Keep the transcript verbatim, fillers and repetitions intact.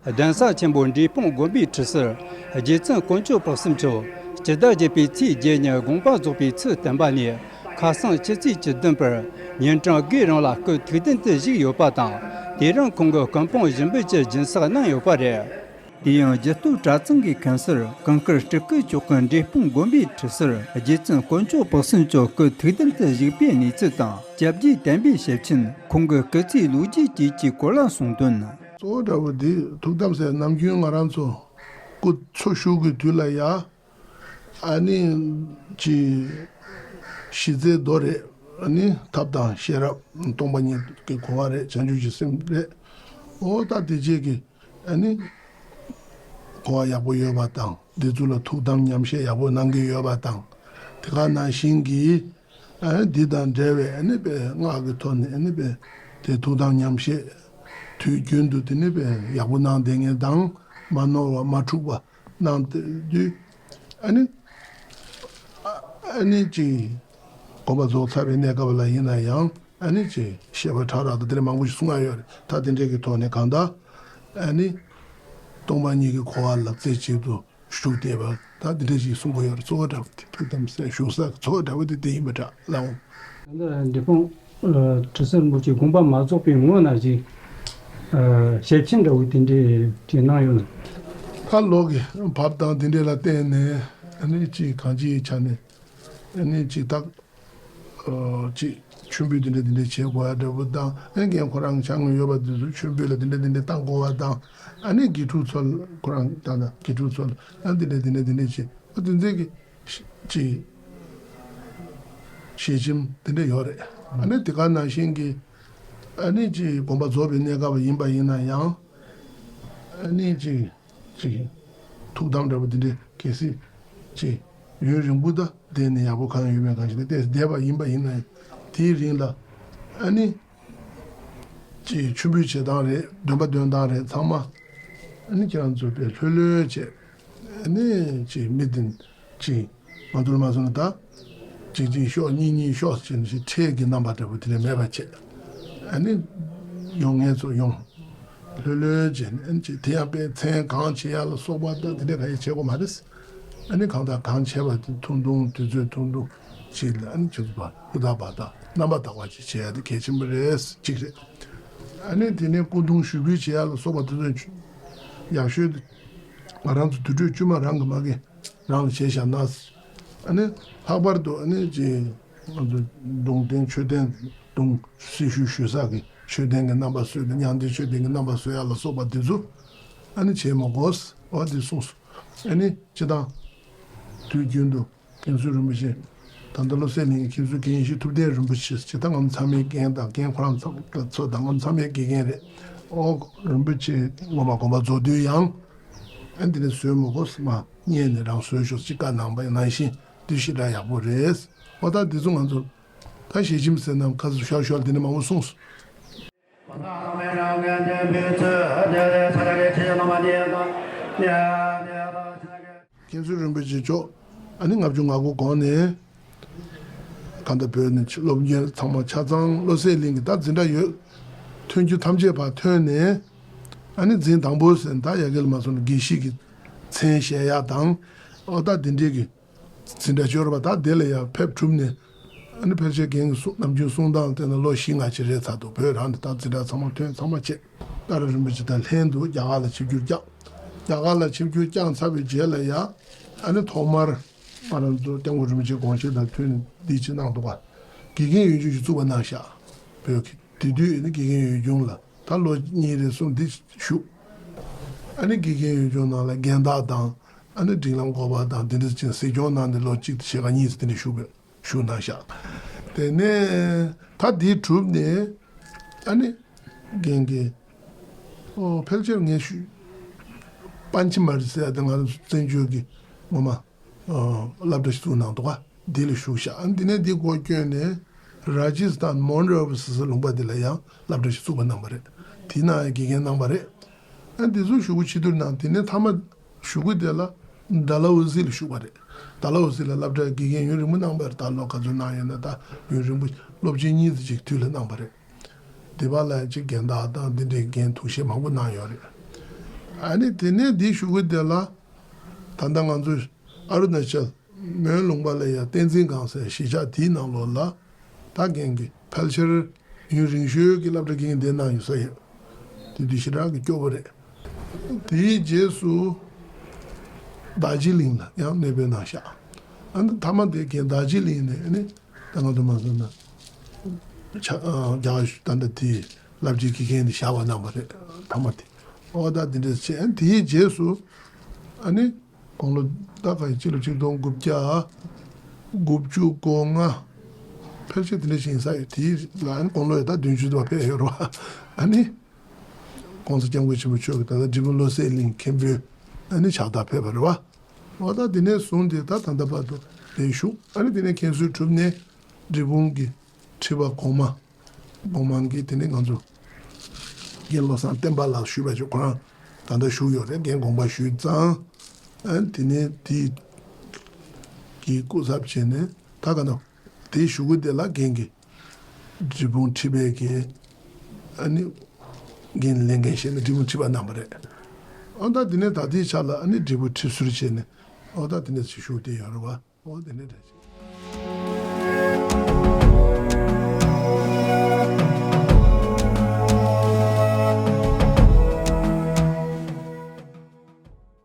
གདན་ས་ཆེན་པོ་འབྲས་སྤུངས་དགོན་པའི་ཁྲི་ཟུར་རྗེ་བཙུན་དཀོན་མཆོག་དཔག་བསམ་མཆོག་སྤྱི་ཟླ་བརྒྱད་པའི་ཚེས་བརྒྱད་ཉིན་དགོངས་པ་རྫོགས་པའི་ཚུལ་བསྟན་པ་ནས། ཁ་སང་ཕྱི་ཚེས་བཅུ་བདུན་པར་ཉིན་གྲངས་དགུའི་རིང་ལ་སྐུ་ཐུགས་ལྡན་དུ་བཞུགས་ཡོད་པ་དང་། དེ་རིང་ཁོང་གི་སྐུ་ཕུང་རིན་པོ་ཆེ་སྦྱིན་སྲེག་གནང་ཡོད་པ་རེད། དེ་ཡང་རྒྱུད་སྟོད་གྲྭ་ཚང་གི་མཁན་ཟུར་གངས་དཀར་སྤྲུལ་སྐུ་མཆོག་གིས་འབྲས་སྤུངས་དགོན་པའི་ཁྲི་ཟུར་རྗེ་བཙུན་དཀོན་མཆོག་དཔག་བསམ་མཆོག་སྐུ་ཐུགས་ལྡན་དུ་བཞུགས་པའི་གནས་ཚུལ་དང་། སྐྱབས་རྗེ་བསྟན་པའི་ཞབས་ཆེན་ཁོང་གི་སྐུ་ཚེའི་ལོ་རྒྱུས་བཅས་ཀྱི་སྐོར་ལ་གསུངས་དོན། གཙོ་བོ་འདྲ་བོ་འདི་ཐུགས་དམ་ཟེར་ནམ་རྒྱུན་ང་རང་ཚོ་སྐུ་འཚོ་བཞུགས་ཀྱི་དུས་ལ་ཡ། ཨ་ནི་ཅི། གཞི་རྩའི་མདོ་རེད། ཨ་ནི་ཐབས་དང་ཤེས་རབ་སྟོང་པ་ཉིད་ཀྱི་གོ་བ་རེད། བྱང་ཆུབ་ཀྱི་སེམས་རེད། འོ་ད་དེ་རྗེས་ཀྱི་ཨ་ནི་གོ་བ་ཡག་པོ་ཡོད་པ་དང་། འདི་ཚོ་ལ་ཐུགས་དམ་ཉམས་བཞེས་ཡག་པོ་གནང་གི་ཡོད་པ་དང་། དེ་ག་ནང་བཞིན་གྱི་ཨ་ནི་འདི་དང་འབྲེལ་བའི་ཨ་ནི་པའི་སྔགས་ཀྱི་ཐོག་ནས་ཨ་ནི་པའི་དེ་ཐུགས་དམ་ཉམས་བཞེས་དུས་རྒྱུན་དུ་དེ་ནི་པའི་ཡག་པོ་གནང་བསྡད་མཁན་དང་། མ་ནོར་བ་མ་འཁྲུགས་པ་གནང་དུས། ཨ་ནི། ཨ་ནི་ཅིག་དགོངས་པ་རྫོགས་ཚར་བའི་གནས་སྐབས་ལ་ཡིན་ན་ཡང་། ཨ་ནི་ཅིག་བཤད་པ་ཕྲ་རགས་དང་དེ་འདྲ་མང་པོ་ཞིག་གསུང་ཡ་ཡོད་རེད། ད་དེ་འདྲའི་གི་ཐོག་ནས་གང་ལྟར། ཨ་ནི་སྟོང་པ་ཉིད་ཀྱི་གོ་བ་ལ་རྩེ་གཅིག་ཏུ་བཞུགས་བསྡད་པ་ད་དེ་འདྲ་ཞིག་གསུང་གི་ཡོད་རེད། གཙོ་བོ་འདྲ་བོ་དེ་ཐུགས་དམ་ཟེར་བཞུགས་ས་གཙོ་བོ་འདྲ་བོ་དེ་དེ་ཡིན་པ་འདྲ་ལགས། ད་ལྟ་འབྲས་སྤུངས་ཁྲི་ཟུར་རིན་པོ་ཆེ་དགོངས་པ་མ་རྫོགས་པའི་སྔོན་ན་ཅིག་ཞལ་ཆེམས་འདྲ་བོ་དེ་འདྲའི་ཅིག་གནང་ཡོད་ན། ཁ་ལོག་གི་བབ་དང་དེ་འདྲ་ལ་བརྟེན་ནས། ཨ་ནི་ཅིག་གང་ཅིའི་ཆ་ནས་ཨ་ནི་ཅིག་ད་ཅིག་མཆོད་འབུལ་དེ་འདྲ་དེ་འདྲ་བྱེད་དགོས་ཡ་འདྲ་བོ་དང་། ཨ་ནི་རྒན་ཁོ་རང་ཆ་ངོས་ཡོད་པ་དེ་ཚོ་མཆོད་འབུལ་ལ་དེ་འདྲ་དེ་འདྲ་བཏང་དགོས་པ་དང་། ཨ་ནི་དགེ་ཕྲུག་ཚོ་ལ་ཁོ་རང་ད་ལྟ་དགེ་ཕྲུག་ཚོ་ལ་ཨ་དེ་འདྲ་དེ་འདྲ་དེ་འདྲ་བྱེད། ཨ་དེ་ཚོའི་གི་ཅིག་ཞལ་ཆེམས་དེ་འདྲ་ཡོད་རེད། ཨ་ནི་དེ་ག་ནང་བཞིན་གྱི་ཨ་ནི་ཅིག་དགོངས་པ་རྫོགས་པའི་གནས་སྐབས་ཡིན་པ་ཡིན་ན་ཡང་། ཨ་ནི་ཅིག་ཅིག་ཐུགས་དམ་འདྲ་པོ་དེ་འདྲ་གལ་སྲིད་ཅིག་ཡུན་རིང་པོ་ད་བསྡད་ནས་ཡག་པོ་གང་ཡོད་མེད་གང་ཞིག་ལ་བལྟས་བསྡད་པ་ཡིན་པ་ཡིན་ན་ཡང་། དེའི་རིང་ལ་ཨ་ནི་ཅིག་མཆོད་འབུལ་བྱེད་སྟངས་རེད། འདོན་པ་འདོན་སྟངས་རེད། ཚང་མ་ཨ་ནི་ཁྱེད་རང་ཚོ་དཔེ་ལྷོད་ལྷོད་བྱས། ཨ་ནི་ཅིག་མི་དེ་ཅིག་ང་ཚོར་མ་སོང་ན་ད་གཅིག་གཅིག་ཤོག་གཉིས་གཉིས་ཤོག་ཅེས་ནས་ཁྲལ་གྱི་རྣམ་པ་འདྲ་པོ་དེ་འདྲ་མེད་པ་བྱས། ཨ་ནི་ཡོང་མཁན་ཚོ་ཡོང་། ལྷོད་ལྷོད་བྱས་ནས། ཨ་ནི་ཅིག་དེ་ཡང་དཔེ་མཚན་གང་བྱེད་ཡ་ལ་སོགས་པ་དང་དེ་འདྲ་གང་ཡང་བྱེད་དགོས་མ་རེད། ཨ་ནི་གང་དང་གང་བྱས་པ་དེ་ཐུང་ཐུང་དུས་ཚོད་ཐུང་ཐུང་ཅིག་ལ། ཨ་ནི་ཁྱེད་ཚོ་བར་ཧུར་ཐག་འབད་ཐག་རྣམ་པ་དག་པ་ཅིག་བྱེད་ཡ་དེ་གལ་ཆེན་པོ་རེད། གཅིག་རེད། ཨ་ནི་དེ་ནས་སྐུ་གདུང་ཞུགས་འབུལ་བྱེད་ཡ་ལ་སོགས་པ་དེ་ཚོ་ཡག་ཤོས་དེ་ང་རང་ཚོ་དུར་ཁྲོད་བཅོས་མ་རང་གི་མ་གི་རང་ལ་བྱས་བཞག་ན། ཨ་ནི་ལྷག་པར་དུ་ཨ་ནི་ཅིག་ང་ཚོ་གདུང་རྟེན་མཆོད་རྟེན་གདུང་སྲི་ཞུ་ཞུ་ས་གི་མཆོད་རྟེན་གྱི་རྣམ་པ་བཟོས་ཏེ། ཉང་བསྟན་མཆོད་རྟེན་གྱི་རྣམ་པ་བཟོ་ཡ་ལ་སོགས་པ་འདི་ཚོ་ཨ་ནི་བྱེད་མ་དགོས། འོ་འདི་གསུངས་སོ། ཨ་ནི་སྤྱིར་བཏང་དུས་རྒྱུན་དུ་མཁན་ཟུར་རིན་པོ་ཆེ། ད་ལྟ་བློ་གསལ་གླིང་གི་མཁན་ཟུར་མཁན་ཡེ་ཤེས་ཐུབ་བསྟན་རིན་པོ་ཆེ། སྤྱིར་བཏང་ང་ཚོ་ཚང་མའི་རྒན་དང་རྒན་ཁོ་རང་ཚོ་དང་ང་ཚོ་ཚང་མའི་དགེ་རྒན་རེད། ཨོ་རིན་པོ་ཆེ་སྔོན་མ་དགོངས་པ་རྫོགས་དུས་ཡང་ཨ་འདི་ནས་བཟོས་མ་དགོས། མ་རྙེད་ནས་རང་བཟོས་ཤོག་ཅེས་བཀའ་གནང་བ་ནང་བཞིན་འདི་ཞེ་དྲག་ཡག་པོ་རེད། འོ་ད་འདི་ཚོ་ང་ཚོ་ད་ཞལ་ཆེམས་ཟེར་ནམ་ཁ་སུ་ཤོར་ཤོར་འདི་ནས་མང་པོ་གསུངས་སོང་། མཁན་ཟུར་རིན་པོ་ཆེ་མཆོག་ཨ་ནི་ལྔ་བཅུ་ང་དགུ་གོང་ནས་གང་ལྟར་བོད་ནས་སློབ་གཉེར་ཚང་མ་ཆ་ཚང་བློ་གསལ་གླིང་གི་ད་འཛིན་གྲྭ་ཡོད། ཐོན་རྒྱུ་ཐམས་ཅད་ཕར་ཐོན་ནས། ཨ་ནི་འཛིན་དང་པོ་ཟེར་ད་ཡ་གི་ལ་མ་སོང་ན་དགེ་བཤེས་ཀྱི་མཚན་བཞེས་ཡ་དང་། ཨོ་ད་འདི་འདྲའི་གི་འཛིན་གྲྭ་ཤོར་བ་ད་དེ་ལ་ཡང་ཕེབས་གྲུབ་ནས། ཨ་ནི་ཕལ་ཆེར་རྒན་གྱི་གསུང་ནམ་རྒྱུན་གསུང་སྟངས་བལྟས་ན་ལོ་བཞི་ལྔ་ཅིག་རེད་ཚར་འདུག་བོད་རང་དུ་ད་འཛིན་གྲྭ་ཚང་མ་ཐོན་ཚང་མ་བྱས། ཏཱ་ར་རིན་པོ་ཆེ་དང་ལྷན་དུ་རྒྱ་གར་ལ་ཆིབས་བསྒྱུར་བསྐྱངས། རྒྱ་གར་ལ་ཆིབས་བསྒྱུར་བསྐྱངས་ཚར་བའི་རྗེས་ལ་ཡ། ཨ་ནི་ཐོག་མར་ང་རང་ཚོ་སྐྱབས་མགོན་རིན་པོ་ཆེ་དགོངས་བཞེད་དང་མཐུན་ནས་འདི་ཅིག་གནང་འདུག་ག་དགེ་རྒན་ཡོན་སྦྱོང་ཞིག་བཙུགས་པ་གནང་ཤག་བོད་ཀྱི་དེ་དུས་ནི་དགེ་རྒན་ཡོན་སྦྱོང་ལ་ད་ལོ་གཉིས་རེ་གསུམ་འདི་ཞུགས། ཨ་ནི་དགེ་རྒན་ཡོན་སྦྱོང་ནང་ལ་རྒན་བདག་དང་། ཨ་ནི་སྒྲིག་ལམ་འགོག་པ་དང་དེ་འདྲ་ཅིག་གཟིགས་སྐྱོང་གནང་ནས་ལོ་གཅིག་དང་ཕྱེད་ཀ་གཉིས་ཙམ་དེ་འདྲ་བཞུགས་པའི་བཞུགས་གནང་ཤག་དེ་ནས་ད་དེ་གྲུབ་ནས་ཨ་ནི་རྒན་གྱིས། ཨོ་ཕལ་ཆེར་ངས་ཞུ་པཎ་ཆེན་མ་རི་ཟེར་ཡ་དེ་ང་རང་ཚོ་བཙན་བྱོལ་གྱི་ངོ་མ་ཨོ་སློབ་གྲྭ་ཞིག་བཙུགས་གནང་འདུག་ག་འདི་ལ་ཞུགས་ཤག་ཨ་ནི་འདི་ནས་འདི་སྒོ་བསྐྱོན་ནས་ར་ཇི་སི་ཐན་མོན་རོ་ཟེར་ས་ལུང་པ་འདི་ལ་ཡང་སློབ་གྲྭ་ཞིག་བཙུགས་པ་གནང་བ་རེད། དེ་ནང་ཡང་དགེ་རྒན་གནང་བ་རེད། ཨ་འདི་ཚོ་ཞུ་སྒོ་ཕྱི་དུར་གནང་། དེ་ནས་མཐའ་མ་ཞུ་སྒོ་དེ་ལ་ཌལ་ཧོ་ཟི་ལ་ཞུགས་པ་རེད། ཌལ་ཧོ་སི་ལ་སློབ་གྲྭའི་དགེ་རྒན་ཡུན་རིང་པོ་གནང་བ་རེད། ད་ལོ་ག་ཚོད་གནང་ཡོད་ན། ད་ཡུན་རིང་པོ། སློབ་ཆེན་གཉིས་ཙམ་ཅིག་དུས་ལ་གནང་བ་རེད། དེ་བ་ལ་ཅིག་རྒན་བདག་དང་འདི་འདྲའི་འགན་ཐུགས་བཞེས་མང་པོ་གནང་ཡོད་རེད། ཨ་ནི་དེ་ནས་འདི་གཞུག་གུ་དེ་ལ་ད་ལྟ་ང་ཚོའི་ཨ་རུ་ན་ཅལ་མོན་ལུང་པ་ལ་ཡ་བསྟན་འཛིན་སྒང་ཟེར་གཞིས་ཆགས་དེའི་ནང་ལོགས་ལ་ད་རྒན་གྱི་ཕལ་ཆེར་ཡུན་རིང་ཤོས་ཀྱི་སློབ་གྲྭ་དགེ་རྒན་བསྡད་གནང་ཡོད་ས་ཡོད། དེ་དུས་ཞེ་དྲག་གི་སྐྱོ་པོ་རེད། དེའི་རྗེས་སུ་རྡོ་རྗེ་གླིང་ལ་ཡང་གནས་སྤོས་གནང་ཤག་ཨ་ནི་མཐའ་མ་དེ་རྒན་རྡོ་རྗེ་གླིང་ནས་ཨ་ནི་ད་ང་ཚོ་མ་སོང་ན་ཆ་ཨ་རྒྱ་གར་ད་ལྟ་དེའི་བླ་སྤྱིའི་དགེ་རྒན་དེ་བཞག་པ་གནང་བ་རེད། མཐའ་མ་དེ། ཨོ་ད་དེ་འདྲས་བྱས། ཨ་ནི་དེའི་རྗེས་སུ་ཨ་ནི་དགུང་ལོ་ད་ག་ཡི་སྤྱི་ལོ་ཆིག་སྟོང་དགུ་བརྒྱ་དགུ་བཅུ་གོ་ལྔ་ཕལ་ཆེར་དེ་འདྲ་ཞིག་ཡིན་ས་ཡོད། དེའི་ལ་ཨ་ནི་དགུང་ལོ་ཡོད་ད་བདུན་ཅུ་ཙམ་ཕེབས་ཡོད་རེད་བ། ཨ་ནི་༸གོང་ས་༸སྐྱབས་མགོན་ཆེན་པོ་མཆོག་གིས་ད་ལྟ་འབྲས་སྤུངས་བློ་གསལ་གླིང་མཁན་པོའི་ཨ་ནི་ཕྱག་རྟགས་ཕེབས་པ་རེད་བ། འོ་ད་དེ་ནས་བཟུང་སྟེ་ད་ད་ལྟ་བར་དུ་དེ་བཞུགས། ཨ་ནི་དེ་ནས་མཁན་ཟུར་གྲུབ་ནས་འབྲས་སྤུངས་ཀྱི་ཁྲི་པ་གོང་མ། གོང་མ་གིས་དེ་ནས་ང་ཚོ་རྒན་བློ་བཟང་བསྟན་པ་ལགས་ཞུས་པ་ཅིག་ཁོ་རང་ད་ལྟ་བཞུགས་ཡོད་རེད། རྒན་དགོངས་པ་ཞུས་ཙང་། ཨ་ནི་དེ་ནས་དེ་གི་སྐུ་ཚབ་བྱས་ནས་ད་ག་ནང་དེའི་གཞུག་གུ་དེ་ལ་རྒན་གྱི་འབྲས་སྤུངས་ཁྲི་པའི་གི་ཨ་ནི་འགན་ལེན་མཁན་བྱས་ནས་འབྲས་སྤུངས་ཁྲི་པ་གནང་བ་རེད། ཨ་ད་དེ་ནས་ད་ལྟའི་ཆ་ལ་ཨ་ནི་འབྲས་སྤུངས་ཁྲི་ཟུར་བྱས་ནས་ཨ་ད་དེ་ནས་ཞུ་བསྡད་ཡོད་རེད་བ། ཨོ་དེ་འདྲ་འདྲ་ཞིག